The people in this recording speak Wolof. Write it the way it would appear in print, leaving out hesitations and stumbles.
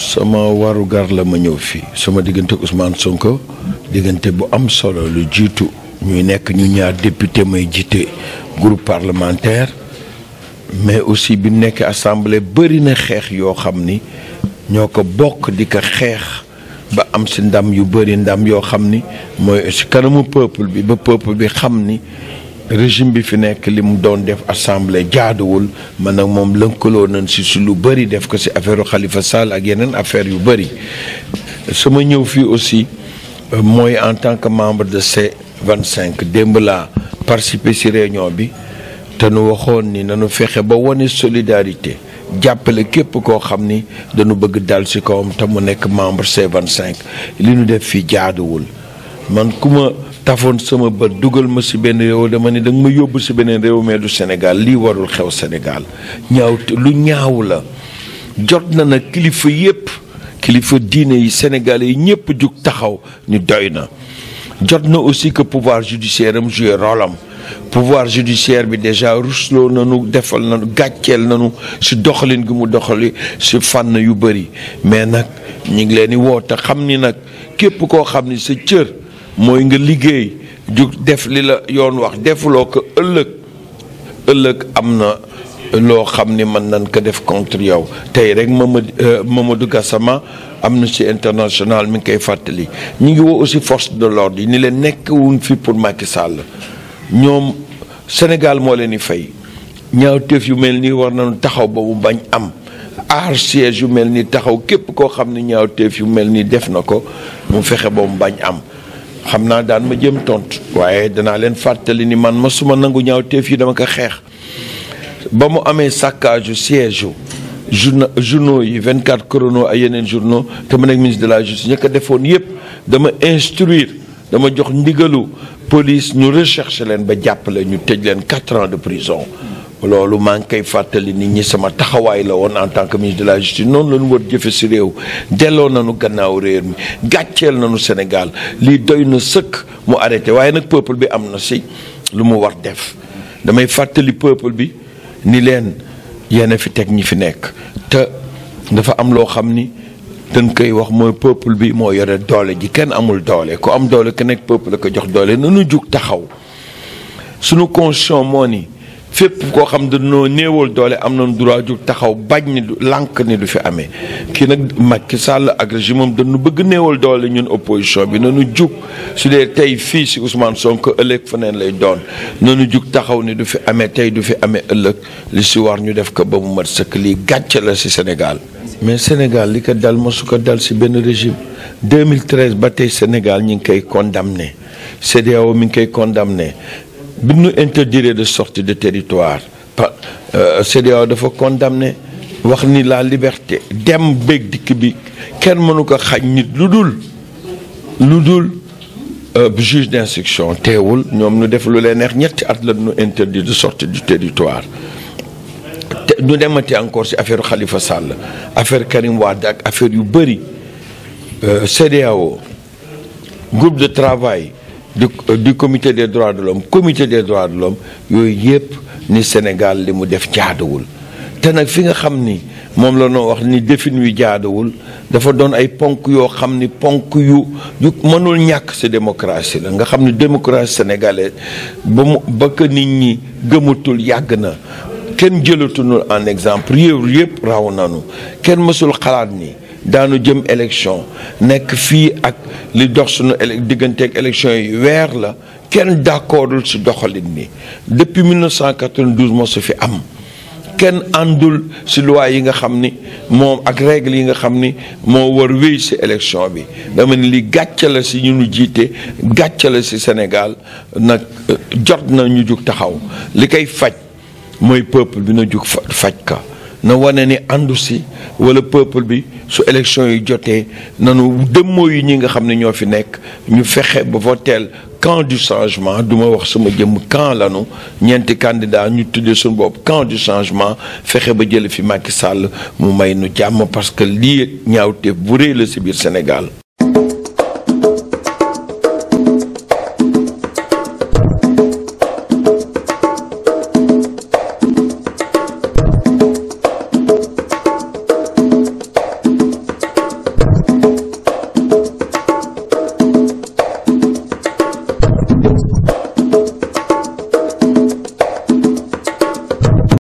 sama warugar la ma ñëw fii sama diggante Ousmane Sonko diggante bu am solo lu jiitu ñuy nekk ñu ñaar député may jiite groupe parlementaire mais aussi bi nekk assemblée bëri na xeex yoo xam ni ñoo ko bokk di ko xeex ba am si ndam yu bëri ndam yoo xam ni mooy si kanamu peuple bi ba peuple bi xam ni régime bi fi nekk li mu doon def assemblée jaaduwul man nag moom lënkaloo nañ si lu bëri def ko si affaire Khalifa Sall ak yeneen affaire yu bëri sama ñëw fii aussi mooy en tant que membre de C25 démb laa participer si réunion bi te nu waxoon ni nañu fexe ba wane solidarité jàppale képp koo xam ni dañu bëgg dal si kawam te mu nekk membre C25 li ñu def fii jaaduwul man ku ma tafoon sama bët dugal ma si benn réew dama ni danga ma yóbbu si beneen réew mais du Sénégal lii warul xew Sénégal lu ñaaw la jot na nag kilifa yépp kilifa diine yi Sénégalais yi ñëpp jug taxaw ni doy na jot na aussi que pouvoir judiciaire am joué rôle am pouvoir judiciaire bi déjà rusloo nanu defal nanu gàcceel nanu si doxalin gi mu doxali si fànn yu bëri mais nag ñu ngi leen di woo te xam ni nag képp koo xam ni sa cër mooy nga liggéey jug def li la yoon wax defuloo ko ëllëg am na loo xam ni mën nañ ko def contre yow tey rek Mamadou Gassama am na ci international mi ngi koy fàttali ñu ngi woo aussi force de l'ordre yi ni leen nekk wuñ fi pour Macky Sall ñoom Sénégal moo leen di fay ñaawteef yu mel nii war nañu taxaw ba mu bañ am aar siège yu mel nii taxaw képp koo xam ne ñaawteef yu mel nii def na ko mu fexe ba mu bañ am xam naa daan ma jëm tontu waaye danaa leen fàttali ni man ma suma nangu ñaawteef yi dama ko xeex ba mu amee saccage siège journaux yi 24 chrono ay yeneen journaux te ma nekk ministre de la justice ña ko defoon yépp dama instruire dama jox ndigalu police ñu recherche leen ba jàppale ñu tëj leen 4 ans de prison loolu maa ngi koy fàttali nit ñi sama taxawaay la woon en tant que ministre de la justice noonu la ñu war jëfe si réew delloo nañu gannaaw réew mi gàcceel nañu Sénégal lii doy na sëkk mu arrêté waaye nag peuple bi am na si lu mu war def damay fàttali peuple bi ni leen yéen a fi teg ñi fi nekk te dafa am loo xam ni dañ koy wax mooy peuple bi moo yore doole ji kenn amul doole ku am doole ku nekk peuple la ko jox doole nanu jug taxaw sunu constitution moo ni fépp koo xam dañoo néewal doole am nañu droit jug taxaw bañ ni lànk ni du fi amee kii nag Macky Sall ak régime am dañu bëgg néewal doole ñun opposition bi nanu jug su dee tey fii si Ousmane Sonko ëllëg feneen lay doon nanu jug taxaw ni du fi amee tey du fi amee ëllëg li si war ñu def ko ba mu mat sëkk lii gàcce la si Sénégal mais Sénégal li ko dal mosu ko dal si benn régime 2013 ba tey Sénégal ñi ngi koy condamné CEDEAO mi ngi koy condamné bi ñu interdire de sortie de territoire CEDEAO dafa condamné wax ni la liberté dem béeg dikk bi kenn mënu ko xañ nit lu dul juge d'instruction teewul ñoom ñu def lu leen neex ñetti at la ñu interdire de sortie du territoire te ñu demati encore ci affaire Khalifa Sall affaire Karim Wade ak affaire yu bëri CEDEAO groupe de travail du comité des droits de l'homme yooyu yëpp ni Sénégal li mu def jaaduwul te nag fi nga xam ni moom la noo wax ni defin wi jaaduwul dafa doon ay ponk yoo xam ni ponk yu mënul ñàkk ci démocratie la nga xam ni démocratie sénégalaise ba ko nit ñi gëmatul yàgg na kenn jëlatunul en exemple réew yëpp raw nanu kenn mësul xalaat ni daanu jëm élection nekk fii ak li dox suñu digganteeg élection yi weer la kenn d'accordul ci doxalin ni depuis 1992 moo su fi am kenn àndul ci loi yi nga xam ni moom ak règle yi nga xam ni moo war wéy ci élection bi dama ni li gàcce la ci ñu nu jiite gàcce la ci Sénégal nag jot na ñu jug taxaw li koy faj mooy peuple bi na jug faj ka na wane ni àndu si wala peuple bi su élection yi jotee nanu dëmmoo yi ñi nga xam ne ñoo fi nekk ñu fexe ba voteel camp du changement du ma wax sama jëm camp lanu ñeenti candidat ñu tuddee suñu bopp camp du changement fexe ba jële fi Macky Sall mu may nu jàmm parce que lii ñaawteef bu rëy la si biir Sénégal